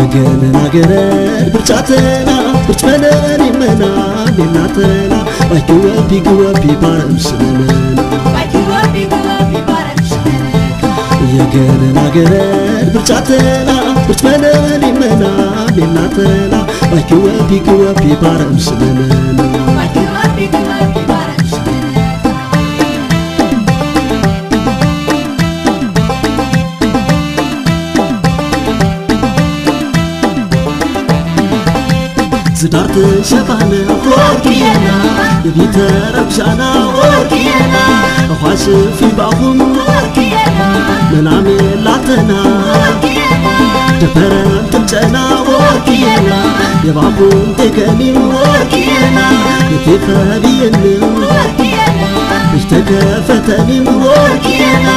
ገነና ገረድ ብርጫተና ብርጭመነን ይመና ሜናተና ባይክወቢ ክወቢ ባረም ስመነን የገነና ገረድ ብርጫተና ብርጭመነን ይመና ሜናተና ባይክወቢ ክወቢ ባረም ስመነን ዝዳርት ሸፋነ ወርቅየና ንቢተ ረብሻና ወርቅየና ኳስፊ ባኹም ወርቅየና መናሜ ላተና ወርቅየና ደበረም ትምጨና ወርቅየና የባኹም ደገኒም ወርቅየና የቴፈብየንም ወርቅየና እሽተከፈተኒም ወርቅየና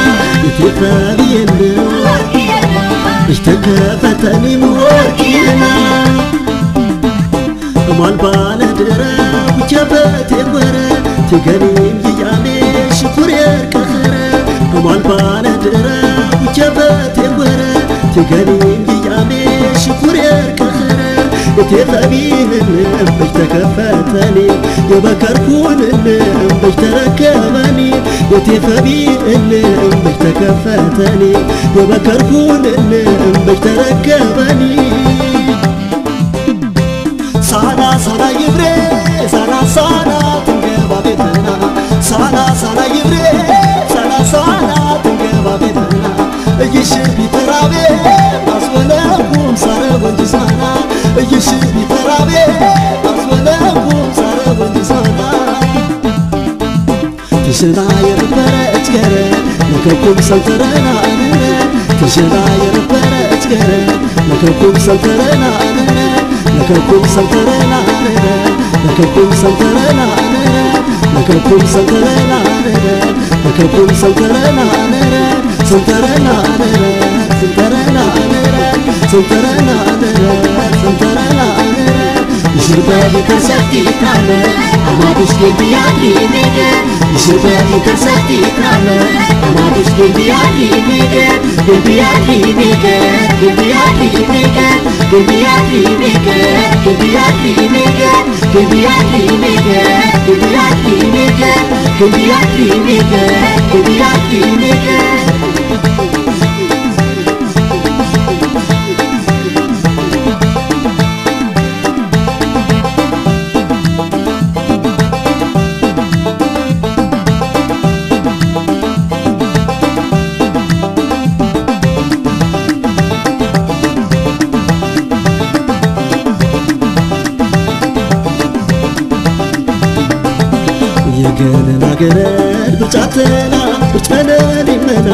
የቴፈብየንም ወርቅየና እሽተከፈተኒም ወርቅየና እማን ባለ ድረ ውጀበት የወረ ትገኒም ይያሜ ሽኩር የርቀኸረ እማን ባለ ድረ ውጀበት የወረ ትገኒም ይያሜ ሽኩር የርቀኸረ እቴፈቢህን እምበሽ ተከፈተኒ የበከርኩን እምበሽ ተረከበኒ እቴፈቢህን እምበሽ ተከፈተኒ የበከርኩን እምበሽ ተረከበኒ ሳና ሳና ይብሬ ሳና ሳና ትንገባ ቤትና ሳና ሳና ይብሬ ሳና ሳና ትንገባ ቤትና እይሽ ቢተራቤ አስወለኩም ሳረ ወንጂ ሳና እይሽ ቢተራቤ አስወለኩም ሳረ ወንጂ ሳና ትሽና የነበረ እትገረ መከኩም ሰንተረና ኣነረ ትሽና የነበረ እትገረ መከኩም ሰንተረና ኣነረ መከኩም ሰንተረና ኣነረ መከኩም ሰንተረና ኣነረ መከኩም ሰንተረና ኣነረ መከኩም ሰንተረና ኣነረ ሰንተረና ኣነረ ሰንተረና ኣነረ ሰንተረና ኣነረ ሰንተረና ኣነረ ይሽርበል ተሰኪታለ አማዱሽ ጌቢያሊ ሜገ ይሽርበል ተሰኪታለ አማዱሽ ጌቢያሊ ሜገ ጌቢያሊ ሜገ ጌቢያሊ ሜገ ጌቢያሊ ሜገ ጌቢያሊ ሜገ ጌቢያሊ ሜገ ጌቢያሊ ሜገ ጌቢያሊ ሜገ ጌቢያሊ ሜገ የገለና ገለል ብርጫተና ብርጭመነን ይመና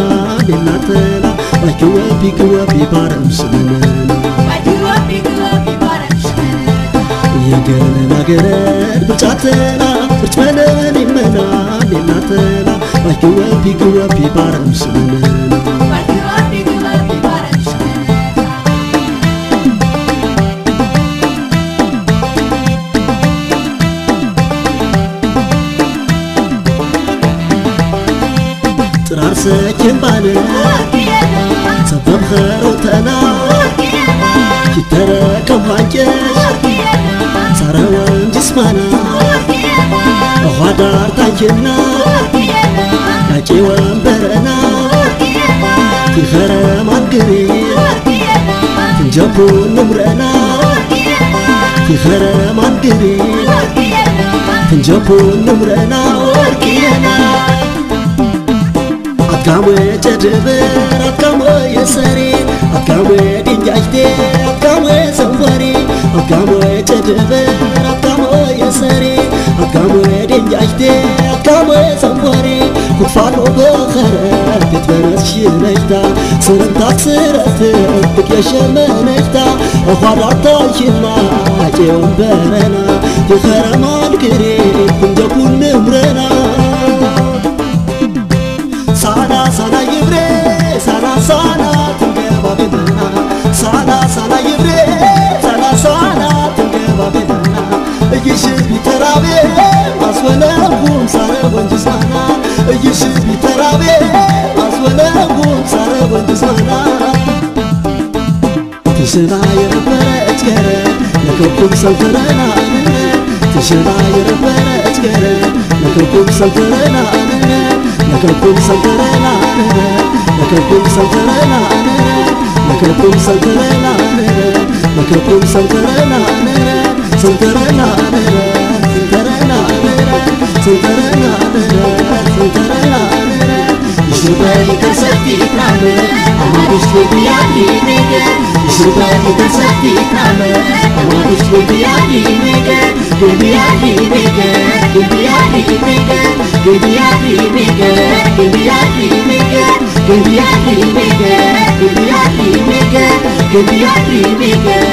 ሜናተና ባይክወቢ ክወቢ ባረም ስመነና የገለና ገለል ብርጫተና ብርጭመነን ይመና ሜናተና ባይክወቢ ክወቢ ባረም ስመነና ጥራር ሰኪን ባነ ሰበብ ኸሮተና ኪተረ ከም ሃንጨ ሳረወን ጅስማና ኳዳር ታንኪና ናቂ ወንበረና ቲኸረ ማንግሪ ትንጀቡን ንምረና ቲኸረ ማንግሪ ትንጀቡን ንምረና ወርቅየና አትካሞ ጨድብር አትካሞ የሰሪ አትካሞ ድንጃጅቴ አትካሞ ሰንፈሪ አትካሞ ጨድብር አትካሞ የሰሪ አትካሞ ድንጃጅቴ አትካሞ ሰንፈሪ ኩፋኖ በኸረ ቤት በነስ ሽነጅታ ስርምታት ስረት ብቅ የሸመነጅታ አኳዳታ ሽና አቄ ወንበረና የኸረማን ግሬ እንደ ቡን ንምረና ሳና ሳና ይብሬ ሳና ሳና ትንገባ ቤትና ሳና ሳና ይብሬ ሳና ሳና ትንገባ ቤትና እይሽ ቢተራቤ አስወለኩም ሳረ ወንጂ ሳና እይሽ ቢተራቤ አስወለኩም ሳረ ወንጂ ሳና ትሽና የረበረ እትገረ ነከኩም ሰንተረና ኣነነ ትሽና የረበረ እትገረ ነከኩም ሰንተረና ኣነነ ነከኩም ሰንተረና ኣነነ ነከኩም ሰንተረና ኣነነ ነከኩም ሰንተረና ኣነነ ነከኩም ሰንተረና ኣነነ ሰንተረና ኣነነ ሰንተረና ኣነነ ሰንተረና ኣነነ ሰንተረና ኣነነ Ishurbai kasati prana, amarish ke diya ki mege. Ishurbai kasati prana, amarish ke diya ki mege. Ke diya ki mege, ke diya ki mege, ke diya ki mege, ke diya ki mege, ke diya ki mege, ke diya ki mege, ke diya ki mege.